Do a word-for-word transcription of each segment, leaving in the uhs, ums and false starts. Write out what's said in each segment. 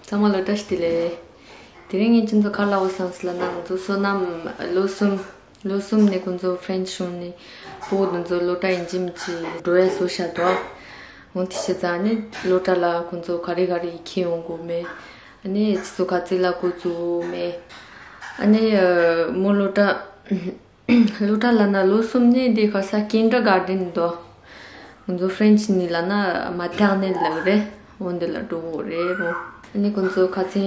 ཚང་མ་ལ་བཀྲ་ཤིས་བདེ་ལེགས། དེ་རིང་ངས་ཁྱེད་ཚོ་ག་རེ་ལབ་དགོས་བསམ་སོང་ལབ་ན། ང་ཚོ་བསོད་ནམས་ལོ་གསུམ། ལོ་གསུམ་ནས་ཁོང་ཚོ་ཧྥ་རན་སི་གཞུང་ནས་སྤོ་བོ་དེ་ཚོ་སློབ་གྲྭ་ཡིན་གཅིག་མིན་གཅིག་འགྲོ་ཡ་བཟོས་བཞག་འདུག་འོ་དེ་བྱས་ཙང་ནི་སློབ་གྲྭ་ལ་ཁོང་ཚོ་ག་རེ་ག་རེ་འཁྱེར་ཡོང་དགོས་མེད། ཨ་ནི་ཁྱེད་ཚོ་ག་ཚོད་ལ་འགོ་བཙུགས་མེད། ཨ་ནི་མོ་སློབ་གྲྭ། སློབ་གྲྭ་ལབ་ན་ལོ་གསུམ་ནས་དེ་ག་ས་ཀིན་ཌར་གྷར་ཌེན་འདུག་ང་ཚོ་ཧྥ་རན་སི་ནས་ལབ་ན་མ་ཏེར་ནེལ་ལབ་རེད། འོ་འདི་ལ་འགྲོ་དགོས་རེད་མོ། ཨ་ནི་ཁོང་ཚོ་ཁ་ཚན་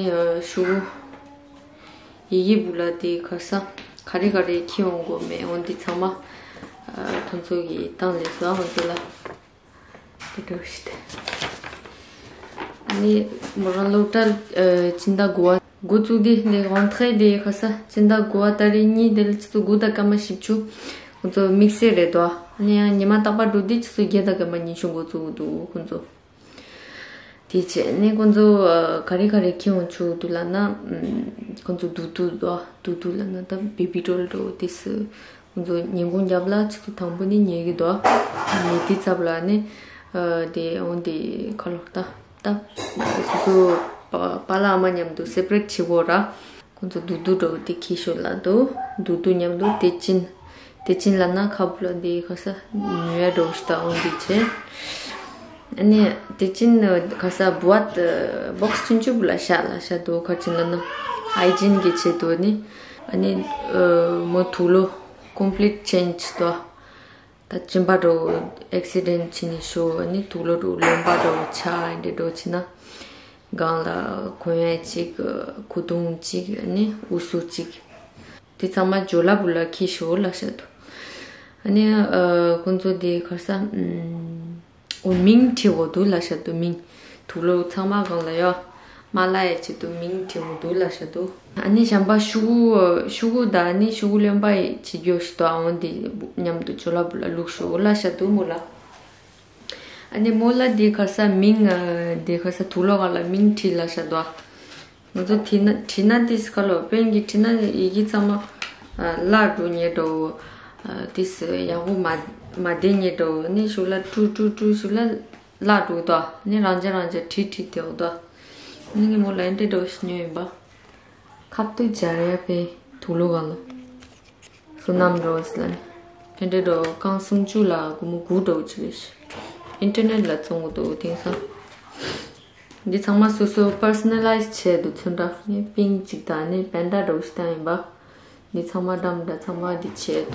ཤོག་གུ་ཡི་གེ་སྦུག་ལ་དེ་ག་ས་ག་རེ་ག་རེ་འཁྱེར་ཡོང་དགོས་མེད། འོ་འདི་ཚང་མ་ཁོང་ཚོ་གིས་བཏང་སླེབས་སོང་ང་ཚོ་ལ། དེ་འདྲ་ཞིག་སྟེ། ཨ་ནི་མོ་རང་སློབ་གྲྭ་ཨ་སྤྱི་ཟླ་དགུ་པ་འགོ་བཙུགས་དེ་ནས་རང་ཐག་དེ་ག་ས་སྤྱི་ཟླ་དགུ་པ་ཏ་རིག་གཉིས་དེ་ལ་ཆུ་ཚོད་དགུ་དང་སྐར་མ་བཞི་བཅུ། ཁོང་ཚོ་དམིགས་བསལ་རེད་དོ། ཨ་ནི་ཡང་ཉི་མ་རྟག་པར་འགྲོ་དུས་ཆུ་ཚོད་བརྒྱད་དང་སྐར་མ་ཉི་ཤུ་འགོ་བཙུགས་འདུག་ཁོང་ཚོ། དེ་བྱས་ནས་ཁོང་ཚོ་ཨ་ག་རེ་ག་རེ་འཁྱེར་ཡོང་བཅུག་འདུག་ལབ་ན། ཨམ་ཁོང་ཚོ་དུག་དུག་དོ། དུག་དུག་ལབ་ན་ད་བེ་བི་ཌོལ་འདྲ་བོ་དེ་སུ། ཁོང་ཚོ་ཉིན་གུང་རྒྱབ་ལ་ཆུ་ཚོད་དང་པོ་ནས་ཉལ་གི་འདུག་ཉལ་དུས་ཚབ་ལ་ནི་ཨ་དེ་འོང་དེ་ཁ་ལོ་ད་ད་སོ་སོ་པ་པཱ་ལགས་ཨ་མ་མཉམ་དུ་སེ་པ་རེ་ཊི་བྱེད་དགོས་ར། ཁོང་ཚོ་དུག་དུག་འདྲ་བོ་དེ་འཁྱེར་ཤོག་ལབ་འདུག་དུག་དུག་མཉམ་དུ་དེ་ཅིན། དེ་ཅིན་ལབ་ན་ཁ་སྦུག་ལ་འདི་ག་ས་ཉོ་ཡ་འདྲ་བོ་ཞིག་ད་འོང་འདི་བྱས། ཨ་ནི་དེ་ཅིན་ག་ས་བུ་ཨ་ཏི་བོག་སི་ཆུང་ཆུང་སྦུག་ལ་བཞག་ལ་བཞག་འདུག་ག་ཅིན་ལབ་ན་ཧའི་ཇིན་གི་ཆེད་དུ་ནི། ཨ་ནི་ཨ་མོ་དུག་ལོག་ཀོམ་པི་ལིཊ་ཅེན་ཇི་དོ། ད་གཅིན་པ་འདྲ་བོ་ཨེག་སི་ཌེན་ཊི་བྱས་ནས་ཤོར། ཨ་ནི་དུག་ལོག་འདྲ་བོ་རློན་པ་འདྲ་བོ་ཆགས་འདྲ་འདྲ་བོ་བྱས་ན། སྒང་ལ་གོན་ཡས་གཅིག་ཁུ་ཐུང་གཅིག་ཨ་ནི་དབུ་སུག་གཅིག་དེ་ཚང་མ་ཇོ་ལ་སྦུག་ལ་འཁྱེར་ཤོག་ལབ་བཞག་འདུག་ཨ་ནི་ཨ་ཁོང་ཚོ་དེ་ག་ས་ཨམ་འོ་མིང་བྲིས་དགོས་འདུག་ལབ་བཞག་འདུག་མིང་། དུག་ལོག་ཚང་མ་སྒང་ལ་ཡོད། མ་ལ་ཡའི་ཆེད་དུ་མིང་བྲིས་དགོས་འདུག་ལབ་བཞག་འདུག་ཨ་ནི་གཞན་པ་ཤོག་གུ་ཤོག་གུ་དང་ཨ་ནི་ཤོག་གུ་རློན་པ་ཡི་བྱེད་རྒྱུ་ཞིག་འདུག་ཨ་འོ་འདི་མཉམ་དུ་ཇོ་ལ་སྦུག་ལ་བླུགས་ཤོག་ལབ་བཞག་འདུག་མོ་ལ། ཨ་ནི་མོ་ལ་དེ་ག་ས་མིང་ཨ་དེ་ག་ས་དུག་ལོག་སྒང་ལ་མིང་བྲིས་ལབ་བཞག་འདུག་ང་ཚོ་བྲིས་ན་བྲིས་ན་དེ་སུ་ཁ་ལོ་པེན་གྱིས་བྲིས་ན་ཡི་གེ་ཚང་མ་ཨ་བརླག་འགྲོ་ཉེན་འདྲ་བོ། ཨ་དེ་སུ་ཡག་པོ་མ་མ་བསྡད་ཉེན་འདྲ་བོ། ཨ་ནི་ཤུགས་ལ་ཀྲུ་ཀྲུ་ཀྲུ་ཤུགས་ལ་བརླག་འགྲོ་འདུག་ཨ་ནི་རང་ཅག་རང་ཅག་བྲིས་བྲིས་བསྡད་འདུག་ཨ་ནི་ངས་མོ་ལ་འདི་འདྲ་བོ་ཞིག་ཉོས་ཡིན་པ། ཁ་ཐུག་སྦྱར་ཡ་པའི་དུག་ལོག་སྒང་ལ། བསོད་ནམས་འདྲ་བོ་ཟེར་ལ་ནི། དེ་འདྲའི་འདྲ་བོ་རྐང་སུམ་ཅུ་ལ་སྒོར་མོ་དགུ་འདྲ་བོ་ཅིག་རེད་ཤག་ཨིན་ཊར་ནེཊ་ལ་བཙོང་གི་འདུག་དེང་སང་། འདི་ཚང་མ་སོ་སོ་པར་སོ་ན་ལའི་ཛི་བྱས་འདུག་ཚོན་ཁྲ་ནི་པིང་ཅིག་དང་ནི་པན་ཌ་འདྲ་བོ་ཞིག་བཏང་ཡིན་པ། འདི་ཚང་མ་འདྲ་མི་འདྲ་ཚང་མ་འདི་བྱས་འདུག་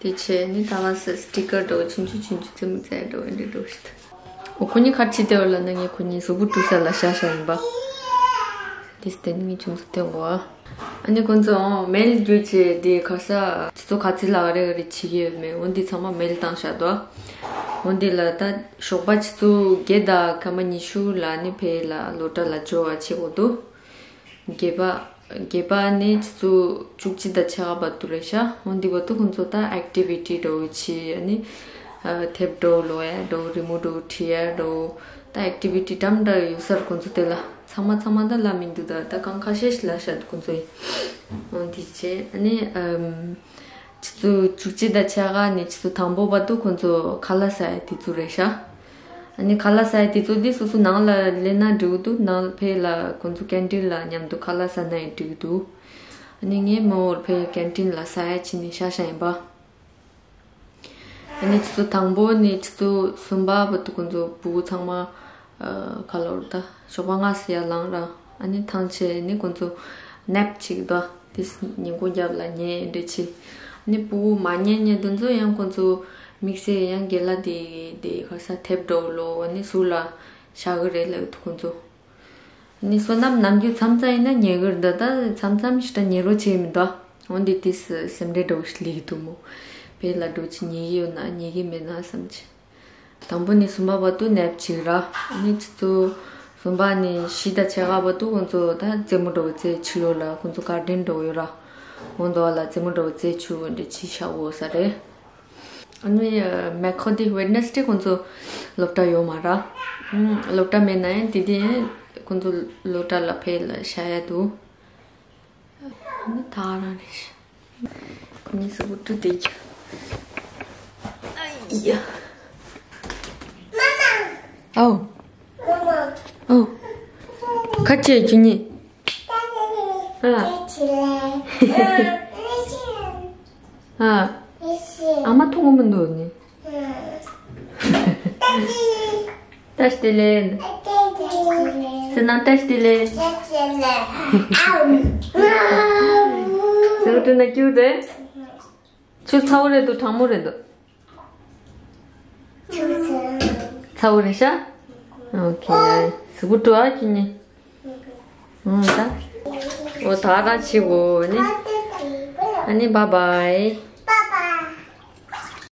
དེ་བྱས་ནི་ད་ག་ས་སི་ཊི་ཀར་འདྲ་བོ་ཆུང་ཆུང་ཆུང་ཆུང་རྩེད་མོ་རྩེ་འདྲ་བོ་འདི་འདྲ་བོ་ཞིག་འདུག་འོ་ཁོ་གཉིས་ག་རེ་བྱེད་བསྡད་ཡོད་ལབ་ན། ངས་ཁོ་གཉིས་གཟུགས་པོ་བཀྲུ་ས་ལ་བཞག་བཞག་ཡིན་པ། དེ་སྟེང་ངས་ཁྱོད་ཚོ་སྟོན་གོ་ཨ། ཨ་ནི་ཁོ་ཚོ་ཨང་མེལ་རྒྱུ་བྱས་དེ་ག་ས་ཆུ་ཚོད་ག་ཚོད་ལ་ག་རེ་ག་རེ་བྱེད་ཀྱི་ཡོད་མེད་འོ་འདི་ཚང་མ་མེལ་བཏང་བཞག་འདུག་འོ་འདི་ལ་ད་ཞོགས་པ་ཆུ་ཚོད་བརྒྱད་དང་སྐར་མ་ཉི་ཤུ་ལ་ནི་ཕ་གི་ལ་སློབ་གྲྭ་ལ་འབྱོར་བ་བྱེད་དགོས་འདུག་བརྒྱད་པ། བརྒྱད་པ་ནས་ཆུ་ཚོད་བཅུ་གཅིག་དང་ཕྱེད་ཀ་བར་དུ་རེད་ཤག་འོ་འདི་བར་དུ་ཁོང་ཚོ་ད་ཨེག་ཊི་བི་ཊི་འདྲ་བོ་བྱེད་ཨ་ནི། ཨ་དེབ་འདྲ་བོ་ཀློག་ཡ་འདྲ་བོ་རི་མོ་འདྲ་བོ་བྲིས་ཡ་འདྲ་བོ། ད་ཨེག་ཊི་བི་ཊི་འདྲ་མི་འདྲ་ཡོད་ས་རེད་ཁོང་ཚོ་དེ་ལ། ཚང་མ་ཚང་མ་ད་ལབ་མི་འདུག་ད་ད་གང་ཁ་ཤས་ཤིག་ལབ་ཤག་འདུག་ཁོང་ཚོ་ཡིན། འོ་འདི་བྱས་ཨ་ནི་ཨམ། ཆུ་ཚོད་བཅུ་གཅིག་དང་ཕྱེད་ཀ་ནས་ཆུ་ཚོད་དང་པོ་བར་དུ་ཁོང་ཚོ་ཁ་ལག་ཟ་ཡ་དུས་ཚོད་རེད་ཤག་ཨ་ནི་ཁ་ལག་ཟ་ཡ་དུས་ཚོད་འདི་སོ་སོ་ནང་ལ་སླེབས་ན་འགྲིག་འདུག་ནང་ཕ་གི་ལ་ཁོང་ཚོ་ཀེན་ཊིན་ལ་མཉམ་དུ་ཁ་ལག་ཟ་ན་ཡང་འགྲིག་འདུག་ཨ་ནི་ངས་མོ་ཕ་གི་ཀེན་ཊིན་ལ་ཟ་ཡ་བྱས་ནས་བཞག་བཞག་ཡིན་པ། ཨ་ནི་ཆུ་ཚོད་དང་པོ་ནས་ཆུ་ཚོད་གསུམ་པ་བར་དུ་ཁོང་ཚོ་ཕྲུ་གུ་ཚང་མ་ཨ་ག་ལོར་ད་ཞོགས་པ་སྔ་སེ་ཡར་ལངས་ར། ཨ་ནི་ཐང་ཆད་ནི་ཁོང་ཚོ་ནེབ་བྱེད་ཀྱི་འདུག་དེ་ཉིན་གུང་རྒྱབ་ལ་ཉལ་འདྲ་བྱེད། ཨ་ནི་ཕྲུ་གུ་མ་ཉལ་ཉལ་དེ་ཚོ་ཡང་ཁོང་ཚོ་དམིགས་བསལ་ཡང་རྒན་ལགས་དེ་དེ་ག་ས་དེབ་འདྲ་བོ་ཀློག་ཨ་ནི་ཟུར་ལ་བཞག་གི་རེད་ལབ་འདུག་ཁོང་ཚོ། ནི་བསོད་ནམས་ནམ་རྒྱུན་མཚམས་མཚམས་ཡིན་ན་ཉལ་གི་རེད་འདུག་ད་མཚམས་མཚམས་ཞེ་དྲག་ཉལ་རོགས་བྱེད་མི་འདུག་འོན་ཏེ་དུས་སུ་སེམས་ཁྲལ་འདྲ་བོ་ཞིག་སླེབས་ཀྱི་འདུག་མོ། བོད་ལ་འགྲོ་ཆེད་ཉལ་གི་ཡོད་ན་ཉལ་གི་མེད་ན་བསམ་གྱི། དང་པོ་ནས་གསུམ་པ་བར་དུ་ནེབ་བྱེད་ར། ནི་ཆུ་ཚོད་གསུམ་པ་ནས་བཞི་དང་ཕྱེད་ཀ་བར་དུ་ཁོང་ཚོ་ད་རྩེད་མོ་འདྲ་བོ་རྩེ། ཕྱི་ལོགས་ལ་ཁོང་ཚོ་གར་ཌེན་འདྲ་བོ་ཡོད་ར། འོ་འདི་བ་ལ་རྩེད་མོ་འདྲ་བོ་རྩེ་བཅུག་འདྲ་བྱེད་བཞག་དགོས་ས་རེད། ཨ་ནི་མེག་ཁོ་དེ་ཝེད་ནེ་སི་ཌེ་ཁོང་ཚོ་སློབ་གྲྭ་ཡོད་མ་ར། ཨུམ། སློབ་གྲྭ་མེད་ན་ཡང་དེ་དེ་ཁོང་ཚོ་སློབ་གྲྭ་ལ་ཕེབས་ལ་བཞག་ཡ་འདུག་ཨ་ནི་ད་རང་རེད། ཁོ་གཉིས་སུ་བུ་ཏུ་དེ་ཀྱ། ཨ་ཡ། ཨའོ། ཨོ། ཁ་ཆེ་ཅི་ཉི། ཨ། ཨ། ཨ་མ་མཐོང་མི་འདུག་ནི། བཀྲ་ཤིས་བདེ་ལེགས། སེམས་ནང་བཀྲ་ཤིས་བདེ་ལེགས། ཟེར་བ་དྲན་ན་སྐྱིད་པོ་རེད། ཆུ་ཚ་བོ་རེད་འདུག་གྲང་མོ་རེད་འདུག་ཚ་བོ་རེད་ཤག་ཨོ་ཁེ། གཟུགས་པོ་བཀྲུ་ཨ་ཁྱེད་གཉིས། ཨོ་ད། ཨོ་ད་རང་བྱེད་དགོས་ནི། ཨ་ནི་བཱའི་བཱའི།